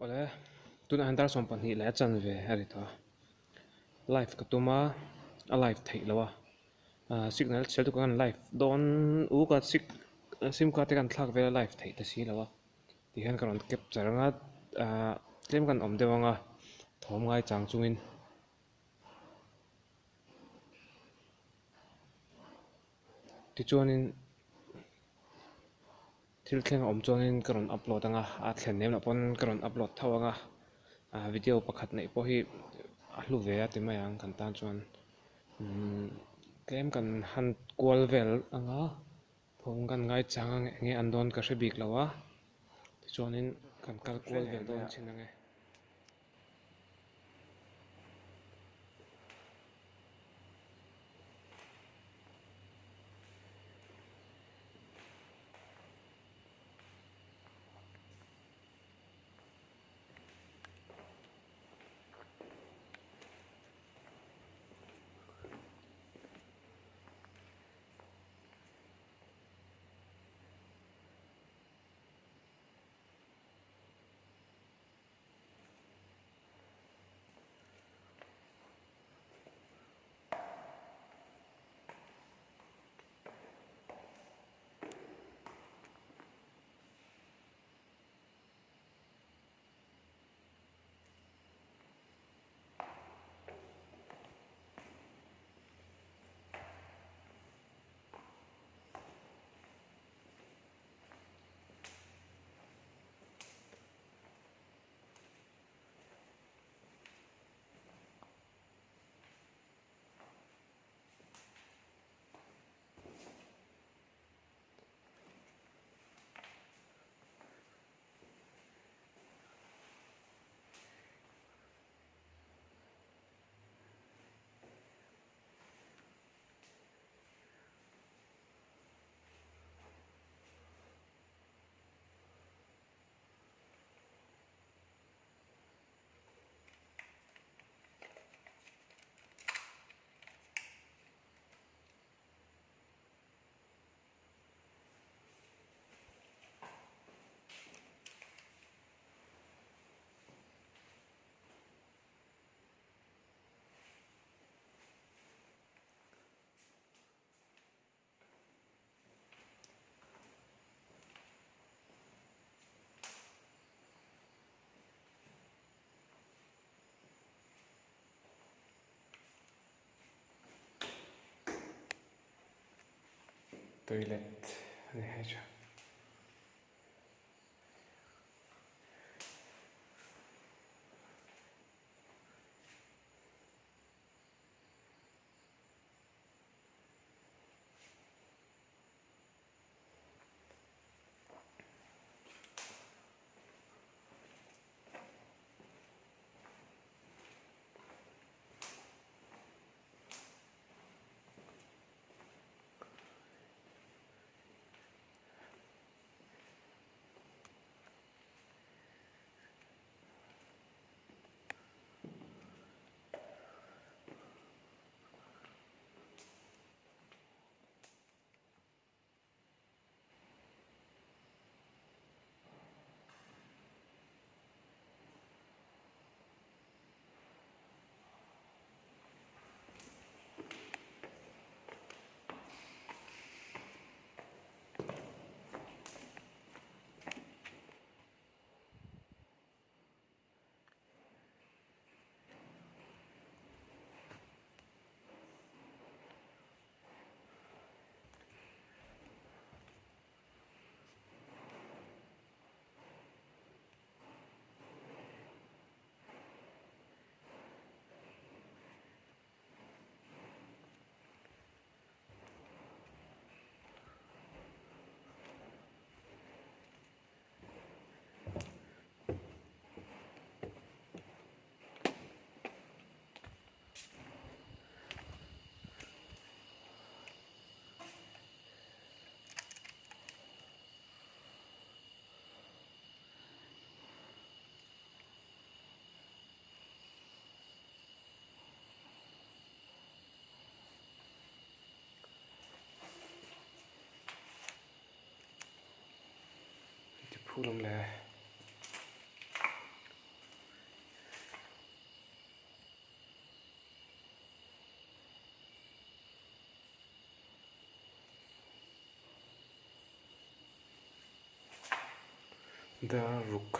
Awle, tunah hian dar 12 leh a chanve a ri tawh a, live ka tum a, a live theih loh a, ah signal chhiar tu khan live dawn u ka sig sim card te khan thlak vel a live theih ta si lo a, tihian ka rawn capture ang a, ah tlem kan awm deuh ang a, thawm ngai chang chungin. Tichuanin thil thleng a awm chuanin ka rawn upload ang a, a thlen lem loh pawn ka rawn upload tho ang a, ah video pakhat neih pawh hi a hlu ve a ti mai ang kan tan chuan umm tlem kan han kual vel ang a, thawm kan ngai chang ang eng nge an dawn ka hre bik lo a, tichuanin kan kal kual vel dawn chin ang e. Toilet a ni hei chu. Ti phur awm le. Dar ruk.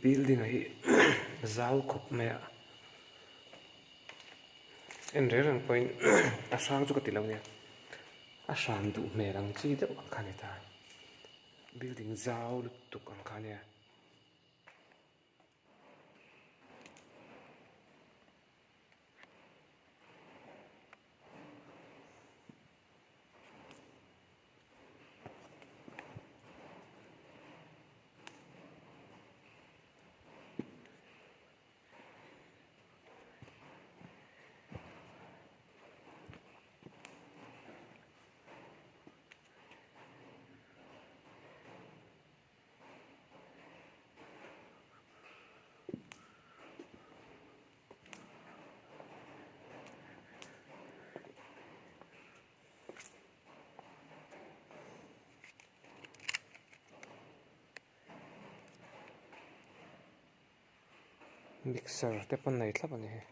Building a hi zau khawp mai a en reng reng pawhin a hrang chu ka ti lo nia a hran duh hmel ang chi deuh ang kha a ni ta building zau lutuk ang kha a nia. Mixer te pawn nei thlap a ni hi.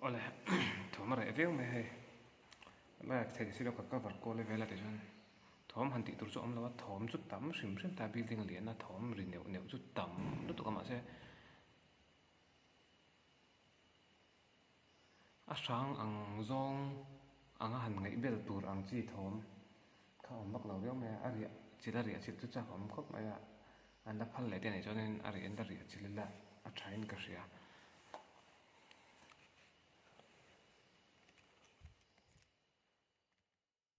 Awle thawm a reh viau mai hei lai thei si lo ka cover kual vel a tichuan thawm han tih tur chu a awm lo a thawm chu tam hrim hrim ta building lian a thawm ri neuh neuh chu tam lutuk a mahse a hrang ang zawng anga han ngaih bel tur ang chi thawm kha a awm vak lo viau mai a a riah chilh a riah chilh chu chak a awm khawp mai a an la phal leh te anih chuanin a riah in la riah chilh ila a thain ka hria.